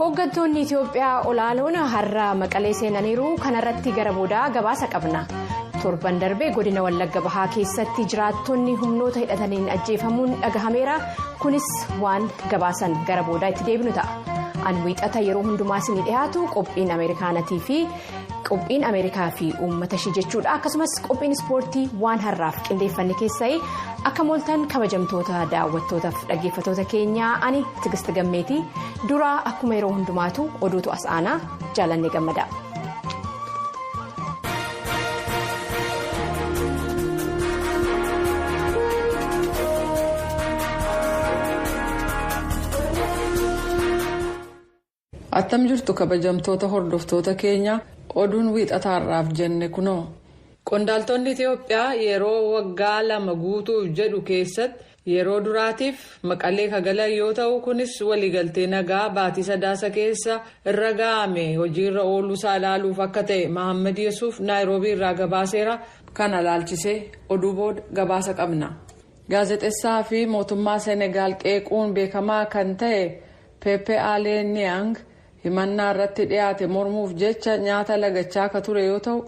Hooggantoonni Itoophiyaa olaanoon har'a Maqalee seenaniiru. Kanarratti gara boodaa gabaasa qabna. Torban darbee godina Wallagga Bahaa keessatti jiraattonni humnoota hidhataniin ajjeefamuun dhagahameera. Kunis waan gabaasan gara boodaa itti deebinu ta'a. An wiixata yeroo hundumaa isinii dhiyaatu qophiin Ameerikaanatii fi qophiin Ameerikaa fi uummata ishee jechuudha. Akkasumas qophiin ispoortii waan har'aaf qindeeffanne keessa'ee akka mooltan kabajamtoota daawwattootaaf dhaggeeffattoota keenyaa ani Tigist Gammeetii duraa akkuma yeroo hundumaatu oduutu as aanaa jaalannee gammada. Attam jirtu kabajamtoota hordoftoota keenya oduun wiixataarraaf jenne kunoo. Qondaaltonni Itoophiyaa yeroo waggaa 2 guutuuf jedhu keessatti yeroo duraatiif Maqalee kagalan yoo ta'u kunis waliigaltee nagaa baatii sadaasa keessa irra ga'ame hojiirra ooluusaa ilaaluuf akka ta'e Mahammad Yesuuf Naayiroobii irraa gabaaseera. Kana ilaalchisee oduu booda gabaasa qabna. Gaazexeessaa fi mootummaa Senegaal qeequun beekamaa kan ta'e Pepe Alee Niang himannaa irratti dhiyaate mormuuf jecha nyaata lagachaa akka ture yoo ta'u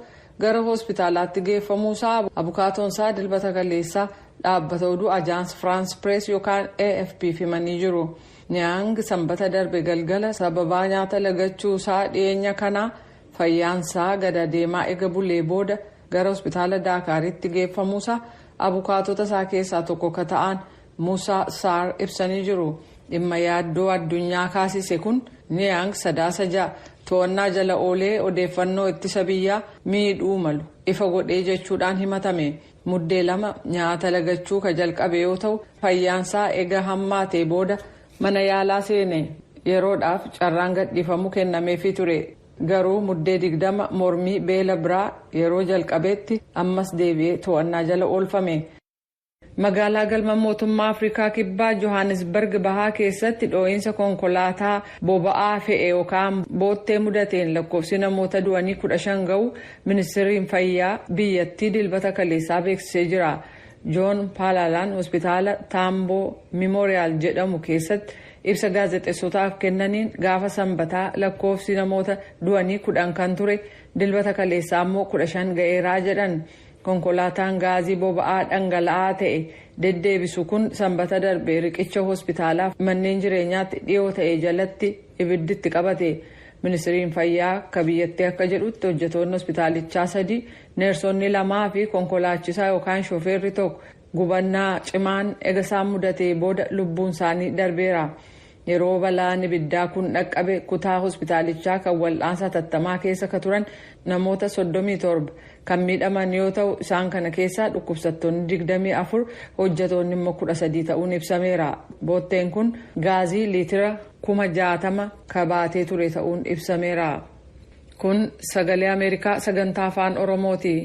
gara hospitaalaatti geeffamuusaa abukaatoonsaa dilbata kaleessaa dhaabbata oduu ajaans Firaans Pirees yookaan AFP himanii jiru. Niang sanbata darbe galgala sababaa nyaata lagachuusaa dhiyeenya kanaa fayyaansaa gad adeemaa ega bulee booda gara hospitaala Daakaaritti geeffamuusaa abukaatota isaa keessaa tokko ka ta'an Musaa Saar ibsanii jiru. Dhimma yaaddoo addunyaa kaasise kun Niang sadaasa ja'a to'annaa jala oolee odeeffannoo ittisa biyyaa miidhuu malu ifa godhee jechuudhaan himatame. Muddee 2 nyaata lagachuu ka jalqabe yoo ta'u fayyaansaa ega hammaatee booda mana yaalaa seene yeroodhaaf carraan gadhiifamu kennameefii ture. Garuu muddee 20 mormii beela biraa yeroo jalqabeetti ammas deebi'ee to'annaa jala oolfame. Magaalaa galma mootummaa Afrikaa Kibbaa Johannesburg bahaa keessatti dhoo'insa konkolaataa boba'aa fe'e yookaan boottee mudateen lakkoofsi namoota du'anii 15 ga'u ministeerri fayyaa biyyattii dilbata kaleessaa beeksisee jira. Joon Paalalaan hospitaala Taamboo Memorial jedhamu keessatti ibsa gaazexeessotaaf kennaniin gaafa sanbataa lakkoofsi namoota du'anii 10 kan ture dilbata kaleessaa immoo 15 ga'eeraa jedhan. Konkolaataan gaazii boba'aa dhangala'aa ta'e deddeebisu kun sanbata darbe riqicha hospitaalaa manneen jireenyaatti dhiyoo ta'e jalatti ibidditti qabate. Ministiriin fayyaa akka biyyattii akka jedhutti hojjetoonni hospitaalichaa 3 neersonni 2 fi konkolaachisaa yookaan shofeerri tokko gubannaa cimaan ega isaan mudatee booda lubbuun isaanii darbeera. Yeroo balaan ibiddaa kun dhaqqabe kutaa hospitaalichaa kan wal'aansa tattamaa keessa ka turan namoota 37 kan miidhaman yoo ta'u isaan kana keessaa dhukkubsattoonni 24 hojjetoonni immoo 13 ta'uun ibsameera. Bootteen kun gaazii liitira 60,000 kabaatee ture ta'uun ibsameera. Kun sagalee Ameerikaa sagantaa afaan Oromooti.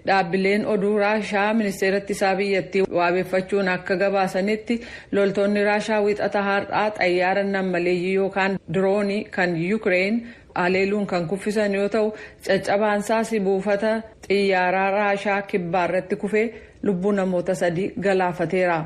Dhaabbileen oduu Raashaa ministeera ittisaa biyyattii waabeeffachuun akka gabaasanitti loltoonni Raashaa wiixata har'aa xayyaara nammaleeyyii yookaan diroonii kan Yukireen haleeluun kan kuffisan yoo ta'u caccabaansaas buufata xiyyaaraa Raashaa kibbaarratti kufee lubbuu namoota 3 galaafateera.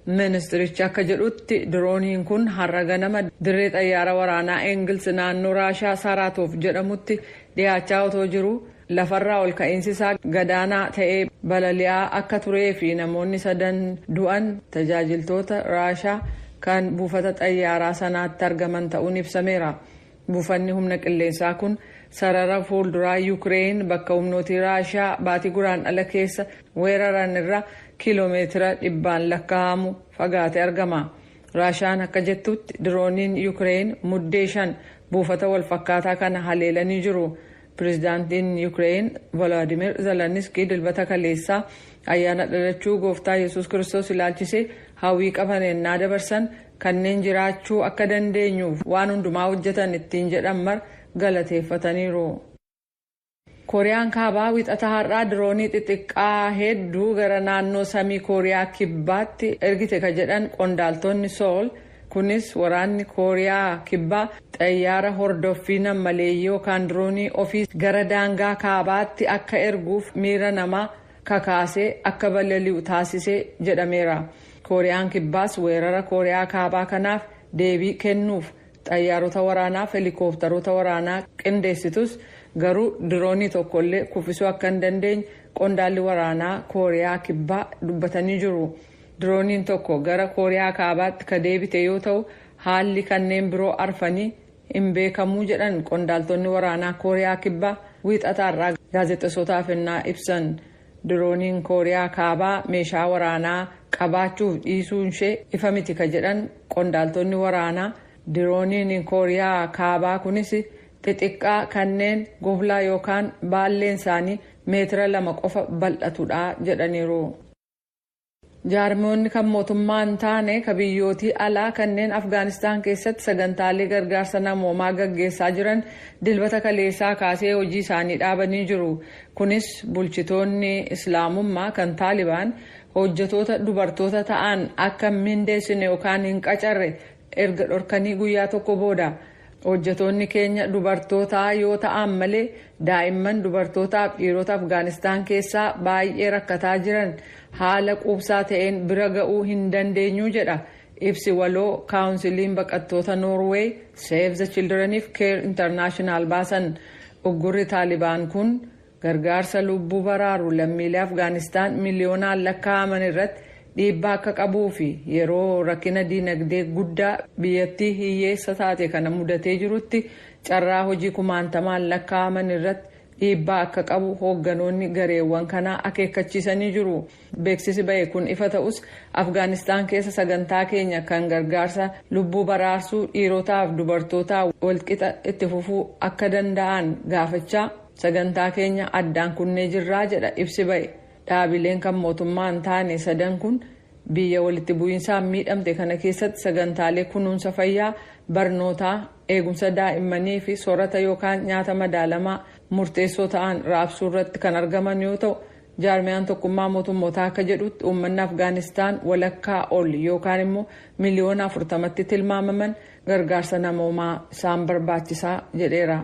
Ministerichi akka jedhutti dirooniin kun har'a ganama dirree xayyaara waraanaa Engils naannoo Raashaa Saaraatoof jedhamutti dhiyaachaa otoo jiru lafarraa ol ka'iinsi isaa gadaanaa ta'ee balali'aa akka turee fi namoonni 3 du'an tajaajiltoota Raashaa kan buufata xayyaaraa sanaatti argaman ta'uun ibsameera. Buufanni humna qilleensaa kun sarara fuulduraa Yukireen bakka humnooti Raashaa baatii guraan ala keessa weeraran irraa kiiloomeetira 100 lakkaa'amu fagaatee argama. Raashaan akka jettutti dirooniin Yukireen muddee 5 buufata walfakkaataa kana haleelanii jiru. Pireezidaantiin Yukireen Volodimir Zelenskiy dilbata kaleessaa ayyaana dhalachuu gooftaa Yesuus Kiristoos ilaalchisee hawwii qaban ennaa dabarsan kanneen jiraachuu akka dandeenyuuf waan hundumaa hojjetan ittiin jedhan mar galateeffataniiru. Kooriyaan kaabaa wiixata har'aa diroonii xixiqqaa hedduu gara naannoo samii Kooriyaa kibbaatti ergite ka jedhan qondaaltonni Sool. Kunis waraanni Kooriyaa kibbaa xayyaara hordoffii nammaleeyyii yookaan diroonii ofii gara daangaa kaabaatti akka erguuf miira namaa kakaasee akka balali'u taasisee jedhameera. Kooriyaan kibbaas weerara Kooriyaa kaabaa kanaaf deebii kennuuf Xayyaarota waraanaa fi heelikooptaroota waraanaa qindeessitus garuu diroonii tokkollee kuffisuu akka hin dandeenye qondaalli waraanaa Kooriyaa Kibbaa dubbatanii jiru. Dirooniin tokko gara Kooriyaa Kaabaatti ka deebite yoo ta'u, haalli kanneen biroo arfanii hin beekamuu jedhan qondaaltonni waraanaa Kooriyaa Kibbaa wiixataarraa gaazexeessotaaf ennaa ibsan. Dirooniin Kooriyaa Kaabaa meeshaa waraanaa qabaachuuf dhiisuun ishee ifa miti ka jedhan qondaaltonni waraanaa, dirooniin Kooriyaa Kaabaa kunis xixiqqaa kanneen gooflaa yookaan baalleen isaanii meetira 2 qofa bal'atudha jedhaniiru. Jaarmoonni kan mootummaa hin taane ka biyyootii alaa kanneen Afgaanistaan keessatti sagantaalee gargaarsa namoomaa gaggeessaa jiran Dilbata kaleessaa kaasee hojii isaanii dhaabanii jiru. Kunis bulchitoonni Islaamummaa kan Taalibaan hojjetoota dubartoota ta'an akka mindeessine yookaan hin qacarre erga dhorkanii guyyaa tokko booda. Hojjetoonni keenya dubartootaa yoo ta'an malee daa'imman, dubartootaaf dhiirota Afgaanistaan keessaa baay'ee rakkataa jiran haala quubsaa ta'een bira ga'uu hin dandeenyu jedha ibsi waloo Kaawunsiliin Baqattoota Noorweey, Save the Childreniif Care International baasan. Uggurri Taalibaan kun gargaarsa lubbuu baraaru lammiilee Afgaanistaan miliyoonaan lakkaa'aman irratti dhiibbaa akka qabuu fi yeroo rakkina diinagdee guddaa biyyattii hiyyeessa taate kana mudatee jirutti carraa hojii kumaantamaan lakkaa'aman irratti dhiibbaa akka qabu hoogganoonni gareewwan kanaa akeekkachiisanii jiru. Beeksisi ba'e kun ifa ta'us, Afgaanistaan keessa sagantaa keenya kan gargaarsa lubbuu baraarsuu dhiirotaaf dubartootaa walqixa itti fufuu akka danda'an gaafachaa sagantaa keenya addaan kunnee jirraa jedha ibsi ba'e. Dhaabileen kan mootummaa hin taane sadan kun biyya walitti bu'iinsaan miidhamte kana keessatti sagantaalee kunuunsa fayyaa, barnootaa, eegumsa daa'immanii fi soorata yookaan nyaata madaalamaa murteessoo ta'an raabsuu irratti kan argaman yoo ta'u, jaarmiyaan Tokkummaa Mootummootaa akka jedhutti uummanni Afgaanistaan walakkaa ol yookaan immoo miliyoona 40tti tilmaamaman gargaarsa namoomaa isaan barbaachisaa jedheera.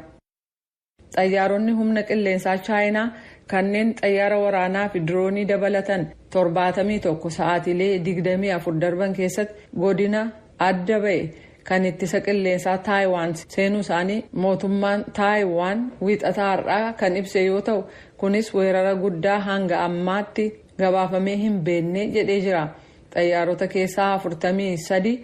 Xayyaaronni humna qilleensaa Chaayinaa kanneen xayyaara waraanaa fi diroonii dabalatan 71 sa'aatiilee 24 darban keessatti godina adda ba'e kan ittisa qilleensaa Taayiwaan seenuu isaanii mootummaan Taayiwaan wiixataa har'aa kan ibse yoo ta'u, kunis weerara guddaa hanga ammaatti gabaafamee hin beekne jedhee jira. Xayyaarota keessaa 43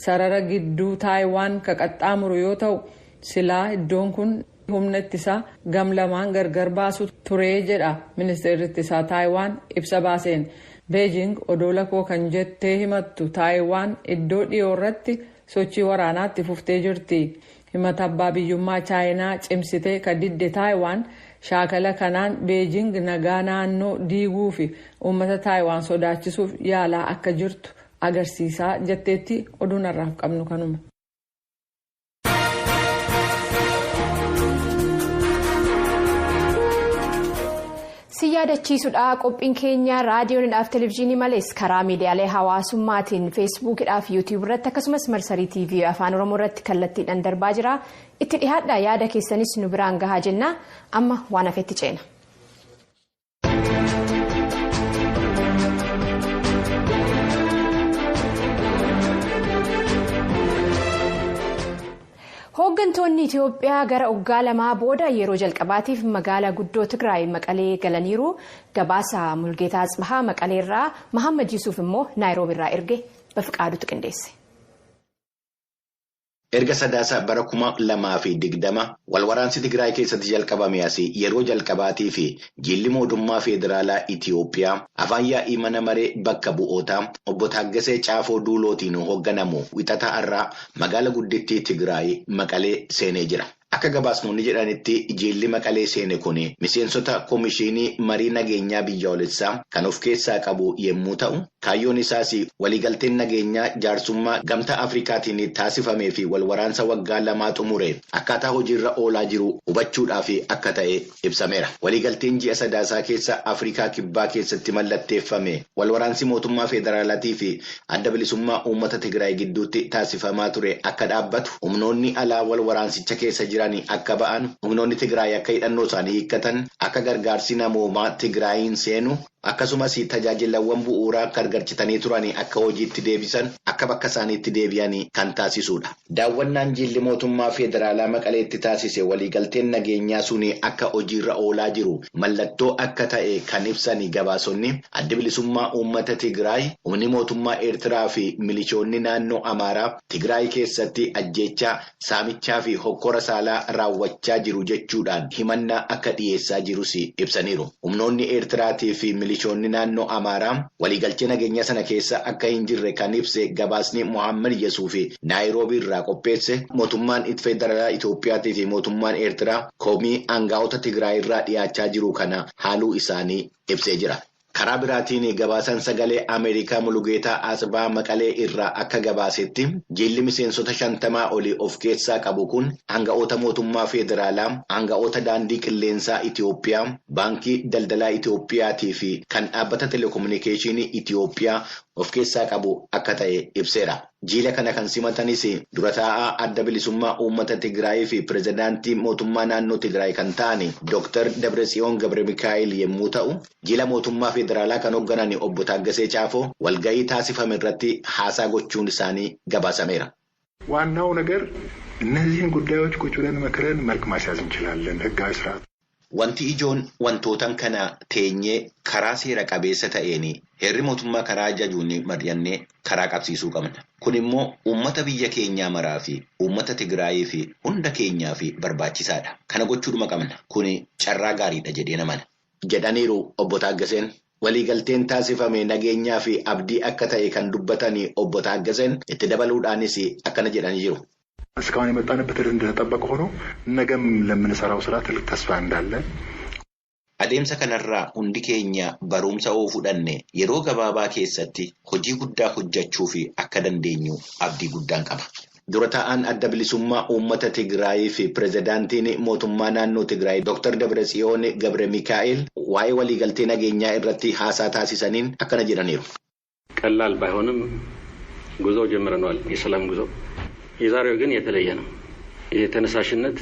sarara gidduu Taayiwaan ka qaxxaamuru yoo ta'u, silaa iddoon kun humna ittisaa gam lamaan gargar baasu turee jedha ministeerri ittisaa Taayiwaan ibsa baaseen. Beejing odoola koo kan jettee himattu Taayiwaan iddoo dhiyoo irratti sochii waraanaatti fuftee jirti. Himata abbaa biyyummaa Chaayinaa cimsitee ka didde Taayiwaan shaakala kanaan Beejing nagaa naannoo diiguu fi uummata Taayiwaan sodaachisuuf yaalaa akka jirtu agarsiisaa jetteetti. Oduun har'aaf qabnu kanuma. Si yaadachiisudha, qophiin keenya raadiyoonidhaaf televezyiinii malees karaa miidiyaalee hawaasummaatiin Feesbuukidhaaf Yuutiyuub irratti akkasumas marsarii TV Afaan Oromoo irratti kallattiidhaan darbaa jira. Itti dhihaadha, yaada keessanis nu biraan gahaa jenna. Amma waan hafetti ceena. Hooggantoonni Itoophiyaa gara waggaa 2 booda yeroo jalqabaatiif magaalaa guddoo Tigraay Maqalee galaniiru. Gabaasa Mulgeetaa Atsibahaa Maqaleerraa, Mahammad Yusuuf immoo Naayiroobiirraa erge Bafiqaadutu qindeesse. Erga Sadaasa bara 2020 walwaraansi Tigraay keessatti jalqabame asii yeroo jalqabaatii fi jilli mootummaa federaalaa Itiyoophiyaa afaan yaa'ii mana maree bakka bu'ootaa obbo Taaggasee Caafoo Duulootiin hoogganamu wixata har'aa magaala guddittii Tigraay Maqalee seenee jira. Akka gabaasnoonni jedhanitti, jilli Maqalee seene kun miseensota koomishinii marii nageenyaa biyyoolessaa kan of keessaa qabu yommuu ta'u, kaayyoon isaas waliigalteen nageenyaa jaarsummaa Gamtaa Afrikaatiin taasifamee fi walwaraansa waggaa 2 xumure akkaataa hojiirra oolaa jiru hubachuudhaaf akka ta'e ibsameera. Waliigalteen ji'a Sadaasaa keessa Afrikaa Kibbaa keessatti mallatteeffame walwaraansi mootummaa federaalaatii fi Adda Bilisummaa Uummata Tigraay gidduutti taasifamaa ture akka dhaabbatu, humnoonni alaa walwaraansicha keessa jiran akka ba'an, humnoonni Tigraay akka hidhannoo isaanii hiikkatan, akka gargaarsi namoomaa Tigraayin seenu, Akkasumas tajaajilawwan bu'uuraa gargarchitanii turan akka hojiitti deebisan akka bakka isaaniitti deebi'an kan taasisudha. Daawwannaan jilli mootummaa federaalaa Maqaleetti taasise waliigalteen nageenyaa suni akka hojiirra oolaa jiru mallattoo akka ta'e kan ibsan gabaasonni adda bilisummaa uummata Tigraay, humni mootummaa Eertiraa fi milishoonni naannoo Amaaraa Tigraay keessatti ajjeechaa, saamichaa fi hokkora saalaa raawwachaa jiru jechuudhaan himannaa akka dhiyeessaa jirus ibsaniiru. Humnoonni Eertiraatii fi milishoonni naannoo Amaaraa waliigaltee nageenya sana keessa akka hin jirre kan ibse gabaasni Mohaammed Yesuuf Naayiroobii irraa qopheesse mootummaan federaalaa Itoophiyaatii fi mootummaan Eertiraa komii aangaa'ota Tigraay irraa dhiyaachaa jiru kana haaluu isaanii ibsee jira. Karaa biraatiin gabaasaan sagalee Ameerikaa Mulugeetaa Asbaa Maqalee irraa akka gabaasetti jilli miseensota 50 olii of keessaa qabu kun aanga'oota mootummaa federaalaa, aanga'oota daandii qilleensaa Itoophiyaa, baankii daldalaa Itoophiyaatii fi kan dhaabbata teleekominikeeshinii Itoophiyaa of keessaa qabu akka ta'e ibseera. Jiila kana kan simatanis dura taa'aa adda bilisummaa uummata Tigraay fi pirezidaantii mootummaa naannoo Tigraay kan ta'an Dr. Dabratsiyoon Gabre Mikaa'el yommuu ta'u, jiila mootummaa federaalaa kan hoogganan obbo Taaggasee Caafoo walga'ii taasifame irratti haasaa gochuun isaanii gabaasameera. ዋናው ነገር እነዚህን ጉዳዮች ቁጭ ብለን መክረን መልክ ማስያዝ እንችላለን። ህጋዊ ስርዓት Wanti ijoon wantootan kana teenyee karaa seera qabeessa ta'een heerri mootummaa karaa ajajuun mari'annee karaa qabsiisuu qabna. Kun immoo uummata biyya keenyaa maraa fi uummata Tigraayii fi hunda keenyaa fi barbaachisaadha. Kana gochuudhuma qabna. Kun carraa gaariidha jedhee namana. Jedhaniiru obbo Taaggaseen. Waliigalteen taasifame nageenyaa fi abdii akka ta'e kan dubbatan obbo Taaggaseen itti dabaluudhaanis akkana jedhanii jiru. እስካሁን የመጣንበት እንደተጠበቀ ሆኖ ነገም ለምንሰራው ስራ ትልቅ ተስፋ እንዳለ Adeemsa kanarraa hundi keenya barumsa oo fudhanne yeroo gabaabaa keessatti hojii guddaa hojjechuu fi akka dandeenyu abdii guddaan qaba. Dura taa'aan adda bilisummaa uummata Tigraay fi pirezidaantiin mootummaa naannoo Tigraay Dr. Dabratsiyoon Gabre Mikaa'el waa'ee waliigaltee nageenyaa irratti haasaa taasisaniin akkana jedhaniiru. ቀላል ባይሆንም ጉዞ ጀምረነዋል። የሰላም ጉዞ የዛሬው ግን የተለየ ነው። የተነሳሽነት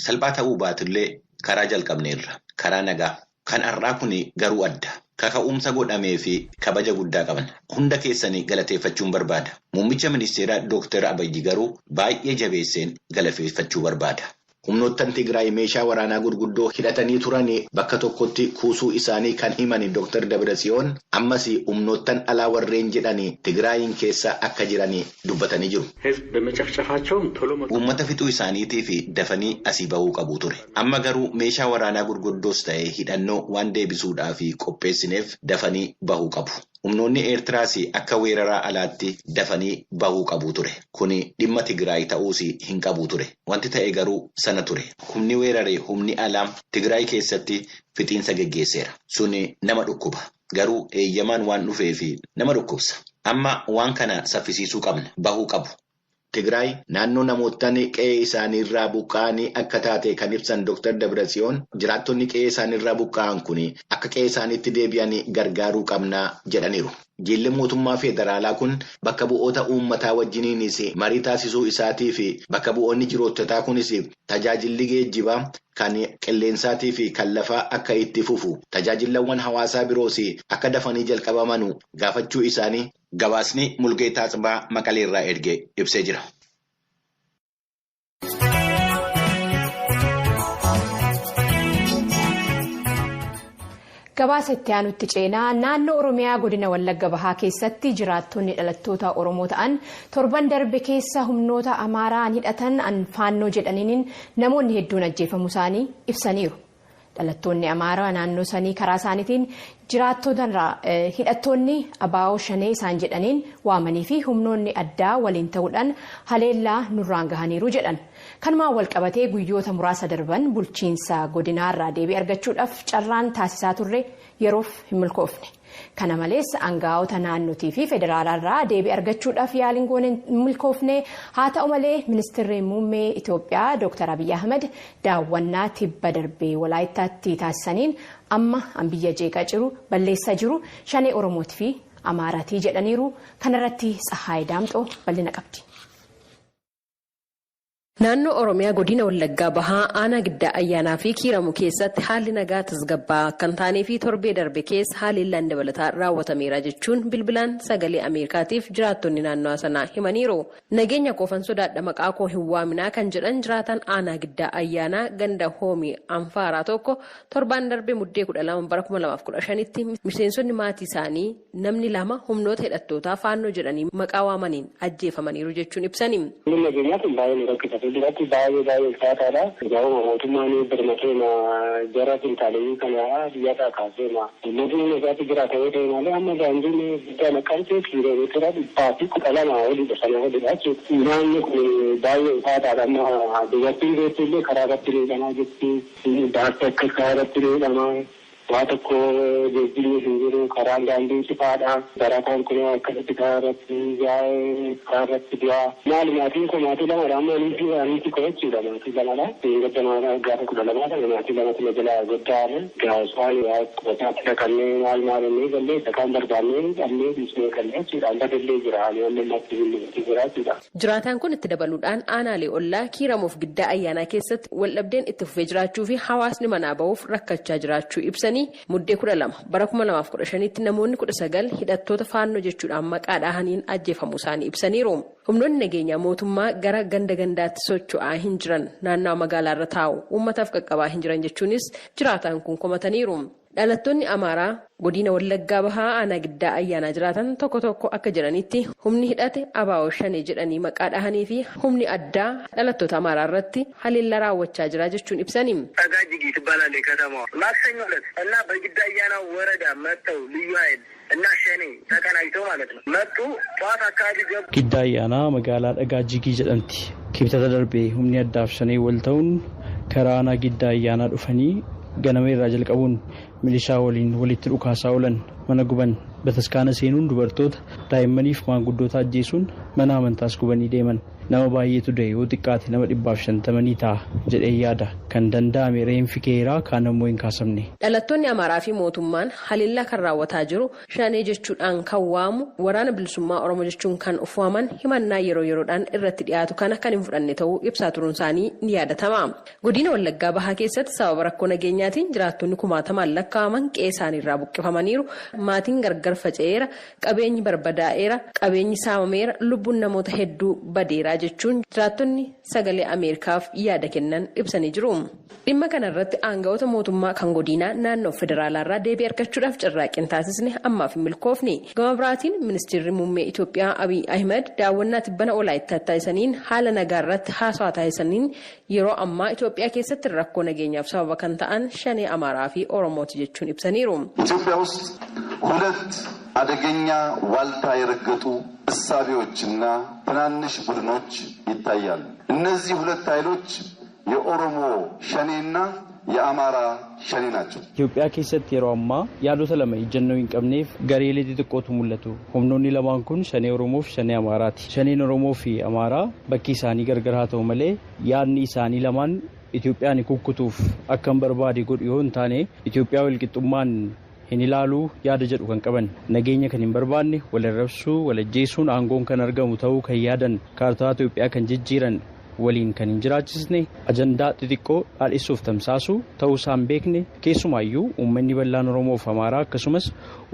Salphaa ta'uu baatullee karaa jalqabneerra. Karaa nagaa. Kan har'aa kun garuu adda. Kaka'umsa godhamee fi kabaja guddaa qabna. Hunda keessanii galateeffachuun barbaada. Muummicha ministeeraa Dr. Abiyyi garuu baay'ee jabeesseen galateeffachuu barbaada. Humnoottan Tigraay meeshaa waraanaa gurguddoo hidhatanii turan bakka tokkotti kuusuu isaanii kan himan Dr. Dabratsiyoon ammas humnoottan alaa warreen jedhan Tigraayin keessa akka jiran dubbatanii jiru. ህዝብ በመጨፍጨፋቸውም ቶሎ Uummata fixuu isaaniitii fi dafanii asii bahuu qabu ture. Amma garuu meeshaa waraanaa gurguddoos ta'ee hidhannoo waan deebisuudhaaf qopheessineef dafanii bahuu qabu. Humnoonni Eertiraas akka weeraraa alaatti dafanii bahuu qabu ture. Kuni dhimma Tigraay ta'uus hin qabu ture. Wanti ta'e garuu sana ture. Humni weeraree humni alaa Tigraay keessatti fixiinsa geggeesseera. Suni nama dhukkuba. Garuu eeyyamaan waan dhufeef nama dhukkubsa. Amma waan kana saffisiisuu qabna. Bahuu qabu. Tigraay naannoo namoottan qe'ee isaaniirraa buqqa'anii akka taate kan ibsan Dr. Dabratsiyoon jiraattonni qe'ee isaaniirraa buqqa'an kun akka qe'ee isaaniitti deebi'an gargaaruu qabnaa jedhaniiru. Jilli mootummaa federaalaa kun bakka bu'oota uummataa wajjiniinis marii taasisuu isaatii fi bakka bu'oonni jiraattotaa kunis tajaajilli geejjibaa kan qilleensaatii fi kan lafaa akka itti fufu tajaajilawwan hawaasaa biroos akka dafanii jalqabaman gaafachuu isaanii gabaasni Mulgeetaa Tsibaa Maqaleerraa ergee ibsee jira. Gabaasa itti aanutti ceenaa naannoo Oromiyaa godina Wallagga Bahaa keessatti jiraattonni dhalattoota Oromoo ta'an torban darbe keessa humnoota Amaaraan hidhatan faannoo jedhaniin namoonni hedduun ajjeefamuu isaanii ibsaniiru. Dhalattoonni Amaaraa naannoo sanii karaa isaaniitiin jiraattotarraa hidhattoonni abaa'oo shanee isaan jedhaniin waamanii fi humnoonni addaa waliin ta'uudhaan haleellaa nurraan gahaniiru jedhan. Kanumaan walqabatee guyyoota muraasa darban bulchiinsa godinaarraa deebii argachuudhaaf carraan taasisaa turre yeroof hin milkoofne. Kana malees aangaa'ota naannootii fi federaalaarraa deebii argachuudhaaf yaaliin goone hin milkoofne. Haa ta'u malee ministeerri muummee Itoophiyaa Dr. Abiyyi Ahmed daawwannaa tibba darbee Walaayittaatti taasisaniin amma biyya jeeqaa jiru balleessaa jiru shanee Oromootii fi Amaaraatii jedhaniiru. Kanarratti Tsahaay Daamxoo bal'ina qabdi. Naannoo Oromiyaa godina Wallaggaa Bahaa aanaa Giddaa Ayyaanaa fi Kiiramu keessatti haalli nagaa tasgabbaa'aa kan taanee fi torbee darbe keessa haleellaan dabalataa raawwatameera jechuun bilbilaan sagalee Ameerikaatiif jiraattonni naannoo sanaa himaniiru. Nageenya koofan sodaadha maqaa koo hin waaminaa kan jedhan jiraatan aanaa Giddaa Ayyaanaa ganda Hoomii Anfaaraa tokko torbaan darbe muddee 12 bara 2015tti miseensonni maatii isaanii namni lama humnoota hidhattootaa faannoo jedhanii maqaa waamaniin ajjeefamaniiru jechuun ibsani. Duratti baay'ee baay'ee ulfaataadha. Egaa mootummaan birmatee jara fintaaleeyyii kana biyyaadhaa kaasee uummatni nagaatti jiraata yoo ta'e malee amma daandiin guddaa naqamtee kiiloomeetira 112 olidha sana olidha jechuudha. Naanni kun baay'ee ulfaataadha. Amma dubartiin beektu illee karaa irratti miidhamaa jirti. Daakta akka karaa irratti miidhamaa. Waa tokko geejjibni hin jiru karaan daandii cufaadha. Barataan kun akkasitti karaa irratti yaa'ee karaa irratti du'a. Maali maatiin kun maatii lamadha. Amma aniiti koo jechuudha maatii lamadha. Gadda gaafa 12 kana maatii lamatu na jalaa goddaa'ame. Gaaswaan qubataatti dhaqannee maal maal inni gallee dhakaan barbaannee dhabnee dhiisnee gallee jechuudha. Amma dallee jira. Ani amma ammaatti hin jira jechuudha. Jiraataan kun itti dabaluudhaan aanaalee ollaa Kiiramuuf Giddaa Ayyaanaa keessatti waldhabdeen itti fufee jiraachuu fi hawaasni manaa bahuuf rakkachaa jiraachuu ibsanii. Muddee 12 bara 2015tti namoonni 19 hidhattoota faannoo jechuudhaan maqaa dhahaniin ajjeefamuu isaanii ibsaniiru. Humnoonni nageenyaa mootummaa gara ganda gandaatti socho'aa hin jiran naannawa magaalaa irra taa'u uummataaf qaqqabaa hin jiran jechuunis jiraataan kun komataniiru. Dhalattoonni Amaaraa godina Wallaggaa Bahaa aanaa Giddaa Ayyaanaa jiraatan tokko tokko akka jedhanitti humni hidhate abaa'oo shanee jedhanii maqaa dhahanii fi humni addaa dhalattoota Amaaraa irratti haleellaa raawwachaa jira jechuun ibsani. ጠጋ ጅጊ ትባላለች ከተማዋ። ማክሰኞ ዕለት እና በጊዳ አያና ወረዳ መጥተው ልዩ ኃይል እና ሸኔ ተቀናጅተው ማለት ነው መጡ። ጠዋት አካባቢ ገቡ። Giddaa Ayyaanaa magaalaa Dhagaa Jigii jedhamti. Kibxata darbee humni addaaf shanee wal ta'uun karaa aanaa Giddaa Ayyaanaa dhufanii ganama irraa jalqabuun milishaa waliin walitti dhukaasaa oolan mana guban bataskaana seenuun dubartoota daa'immaniif maanguddoota ajjeesuun mana amantaas gubanii deeman nama baay'eetu du'e yoo xiqqaate nama 150 ta'a jedhee yaada kan danda'ame reenfi keeraa kaan ammoo hin kaasamne. Dhalattoonni Amaaraa fi mootummaan haleellaa kan raawwataa jiru shanee jechuudhaan kan waamu waraana bilisummaa Oromoo jechuun kan of waaman himannaa yeroo yeroodhaan irratti dhiyaatu kana kan hin fudhanne ta'uu ibsaa turuun isaanii ni yaadatama. Godina Wallaggaa Bahaa keessatti sababa rakkoo nageenyaatiin jiraattonni kumaatamaan lakkaa'aman qe'ee isaaniirraa buqqifamaniiru. Maatiin gargar faca'eera, qabeenyi barbadaa'eera, qabeenyi saamameera, lubbuun namoota hedduu badeera jechuun jiraattonni sagalee Ameerikaaf yaada kennan ibsanii jiru. Dhimma kanarratti aanga'oota mootummaa kan godinaa naannoo federaalaarraa deebii argachuudhaaf carraaqqii taasisne ammaaf hin milkoofne. Gama biraatiin ministeerri muummee Itoophiyaa Abiy Ahmed daawwannaa tibbana Olaayittaa taasisaniin haala nagaa irratti haasawaa taasisaniin yeroo ammaa Itoophiyaa keessatti rakkoo nageenyaaf sababa kan ta'an shanee Amaaraa fi Oromooti jechuun ibsaniiru. ኢትዮጵያ ውስጥ ሁለት አደገኛ ዋልታ የረገጡ እሳቤዎችና ትናንሽ ቡድኖች ይታያሉ። እነዚህ ሁለት ኃይሎች የኦሮሞ ሸኔና የአማራ ሸኔ ናቸው። Itoophiyaa keessatti yeroo ammaa yaadota lama ejjennoo hin qabneef gareelee xixiqqootu mul'atu. Humnoonni lamaan kun shanee Oromoo fi shanee Amaaraati. Shaneen Oromoo fi Amaaraa bakki isaanii gargar haa ta'u malee yaadni isaanii lamaan Itoophiyaan kukkutuuf akka hin barbaade godhu yoo hin taane Itoophiyaa walqixxummaan hin ilaaluu yaada jedhu kan qaban nageenya kan hin barbaanne wal arrabsuu wal ajjeesuun aangoon kan argamu ta'uu kan yaadan kaartaa Itoophiyaa kan jijjiiran waliin kan hin jiraachisne ajandaa xixiqqoo dhaadhessuuf tamsaasu ta'uu isaan beekne keessumaayyuu uummanni bal'aan Oromoo fi Amaaraa akkasumas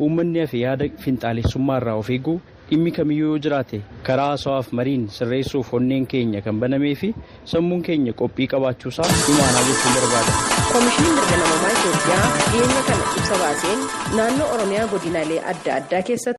uummanni hafe yaada finxaalessummaa irraa of eeguu dhimmi kamiyyuu yoo jiraate karaa haasawaaf mariin sirreessuuf onneen keenya kan banamee fi sammuun keenya qophii qabaachuusaa imaanaa jechuun barbaada. Koomishiniin mirga namummaa Itoophiyaa dhiyeenya kana ibsa baaseen naannoo Oromiyaa godinaalee adda addaa keessatti